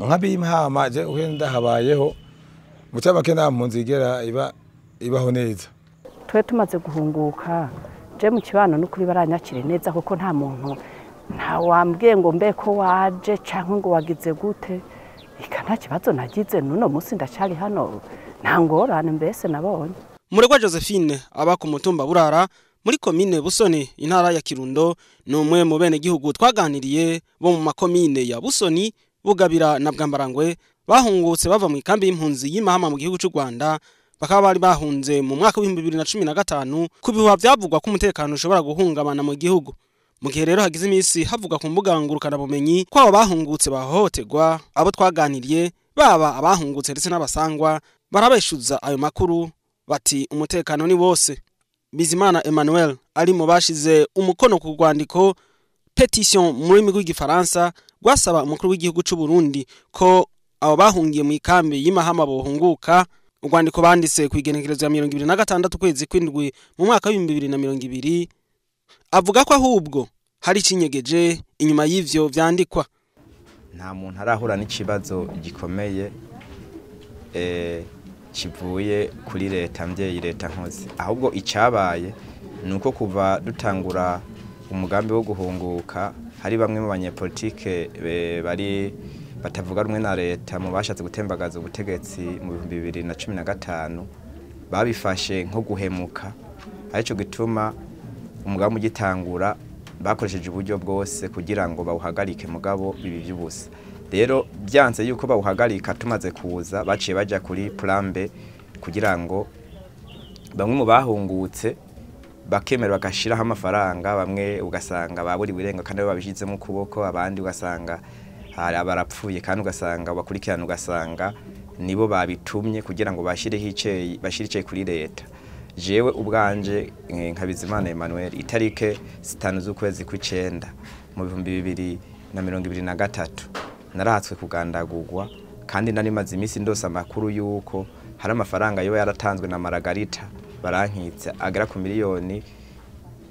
Mu nkambi y'Imahama je uhenda habayeho mu camake, nta mpunzi igera iba ibaho neza. Twe tumaze guhunguka, je mu kibano n'ukuri baranyakire neza, kuko nta muntu nta wambwiye ngo mbe ko waje canke ngo wagize gute. Ika nta kibazo nagize, n'uno munsi ndacari hano, nta ngorane mbese nabonye. Muregwa Josephine aba ku mutumba Burara muri komine Busoni, intara ya Kirundo, ni umwe mu bene gihugu twaganiriye bo mu makomine ya Busoni, Bugabira na Bwambarangwe bahungutse bava mu ikambi y'impunzi y'Imahama mu gihugu cy'u Rwanda. Bakaba bari bahunze mu mwaka w'2015 ku bihuha vyavugwa ko umutekano ushobora guhungabana mu gihugu. Mu gihe rero hagize iminsi havuga ku mbuga ngurukanabumenyi ko abo bahungutse bahohoterwa, abo twaganiriye, baba abahungutse ndetse n'abasangwa, barabeshuza ayo makuru bati umutekano ni wose. Bizimana Emmanuel ari mu bashize umukono ku rwandiko pétition mu rurimi rw'Igifaransa rwasaba umukuru w'igihugu c'u Burundi ko abo bahungiye mu ikambi y'Imahama bohunguka. Urwandiko banditse ku igenekerezo ya 26 kwezi kw'indwi mu mwaka w'2020, avuga ko ahubwo hari icinyegeje inyuma y'ivyo vyandikwa. Nta muntu arahura n'ikibazo gikomeye kivuye kuri leta mvyeyi, leta nkozi. Ahubwo icyabaye ni uko kuva dutangura umugambi wo guhunguka, hari bamwe mu banyepolitike bari batavuga rumwe na leta mu bashatse gutembagaza ubutegetsi mu 2015 babifashe nko guhemuka. Aricyo gituma umugambi ugitangura bakoresheje uburyo bwose kugira ngo bawuhagarike, mugabo bibi by'ubusa. Rero byanze yuko bawuhagarika, tumaze kuza baciye bajya kuri plan B kugira ngo bamwe mu bahungutse bakemera bagashiraho amafaranga. Bamwe ugasanga baburiwe irenga kandi babishizemo ukuboko, abandi ugasanga hari abarapfuye kandi ugasanga bakurikirana ugasanga nibo babitumye kugira ngo bashireho iceyi, bashire iceyi kuri leta. Jewe ubwanje nka Bizimana Emmanuel, itarike 5 z'ukwezi kw'icenda mu 2023 narahatswe kugandagurwa, kandi nari maze iminsi ndose amakuru yuko hari amafaranga yoba yaratanzwe na Maragarita Barankitse agera ku miliyoni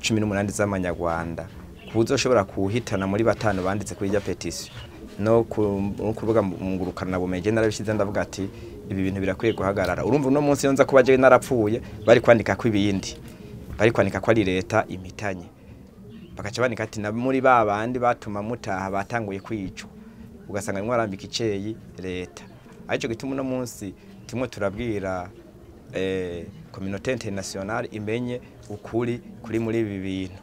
18 z'amanyarwanda kuzoshobora kuhitana muri batanu banditse kuri irya pétition no ku kuvuga ngurukana bumenyi. Narabishize ndavuga ati ibi bintu birakwiye guhagarara. Urumva uno munsi iyo nza kuba jewe narapfuye, bari kwandika ko ibindi, bari kwandika ko ari leta impitanye, bakaca bandika ati na muri ba bandi batuma mutaha batanguye kwicwa, ugasanga bimwe barambika iceyi leta. Aricyo gituma uno munsi tumwe turabwira communauté internationale imenye ukuri kuri muri ibi bintu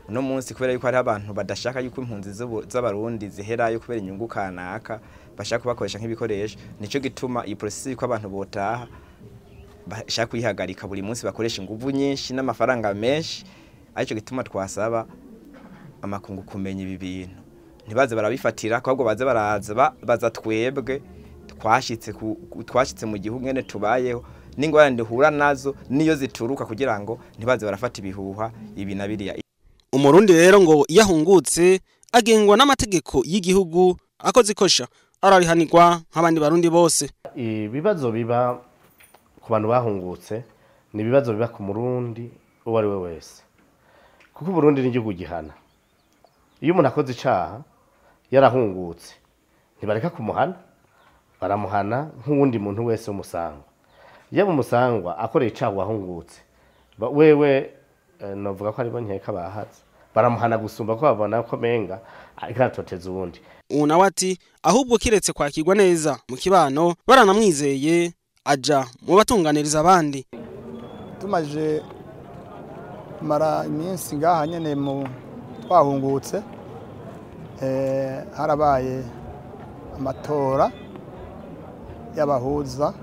uno munsi, kubera yuko hariho abantu badashaka yuko impunzi z'Abarundi ziherayo kubera inyungu kanaka bashaka kubakoresha nk'ibikoresho. Nico gituma iyi processus yuko abantu botaha bashaka kuyihagarika, buri munsi bakoresha inguvu nyinshi n'amafaranga menshi. Aricyo gituma twasaba amakungu kumenya ibi bintu, ntibaze barabifatira, ahubwo baze baraza baza twebwe twashitse mu gihugu ngene tubayeho n'ingorane duhura nazo niyo zituruka, kugira ngo ntibaze barafata ibihuha ibi na biriya. Umurundi rero ngo iyo ahungutse agengwa n'amategeko y'igihugu, akoze ikosha ararihanirwa nk'abandi Barundi bose. Ibibazo biba ku bantu bahungutse ni ibibazo biba ku Murundi uwo ari we wese, kuko Uburundi ni igihugu gihana. Iyo umuntu akoze icaha yarahungutse, ntibareka kumuhana, baramuhana nk'uwundi muntu wese w'umusangwa. Yaba umusangwa akoreye icaha wahungutse, wewe novuga ko aribo nkeka bahaze baramuhana gusumba ko babona ko menga ariko aratoteza uwundi. Ubu nawe ati ahubwo kiretse kwakirwa neza mu kibano, baranamwizeye aja mu batunganiriza abandi. Tumaze kumara iminsi ngaha nyene mu twahungutse, harabaye amatora y'abahuza.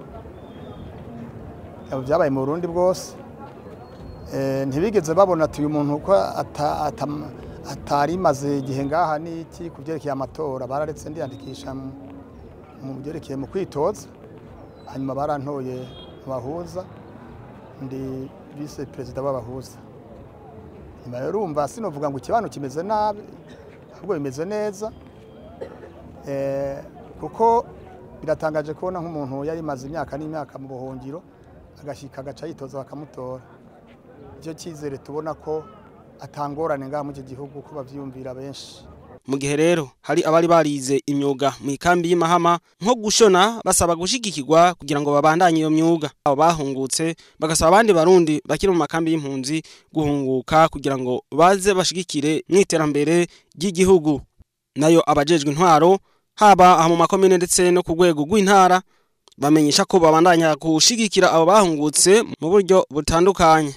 Byabaye mu Burundi bwose. Ntibigeze babona ati uyu muntu ko atari maze igihe ngaha n'iki. Ku byerekeye amatora, bararetse ndiyandikisha mu byerekeye mu kwitoza, hanyuma barantoye mu bahuza, ndi vice perezida w'abahuza. Nyuma rero urumva sinovuga ngo ikibano kimeze nabi, ahubwo bimeze neza, kuko biratangaje kubona nk'umuntu yari maze imyaka n'imyaka mu buhungiro agashyika agaca yitoza bakamutora. Icyo cyizere tubona ko atangorane ngaha muri iki gihugu ko bavyiyumvira benshi. Mu gihe rero hari abari barize imyuga mu ikambi y'Imahama nko gushona, basaba gushigikirwa kugira ngo babandanye iyo myuga. Abo bahungutse bagasaba abandi Barundi bakiri mu makambi y'impunzi guhunguka kugira ngo baze bashigikire mw'iterambere ry'igihugu. Nayo abajejwe intwaro haba aha mu makomine ndetse no ku rwego rw'intara bamenyesha ko babandanya gushigikira abo bahungutse mu buryo butandukanye.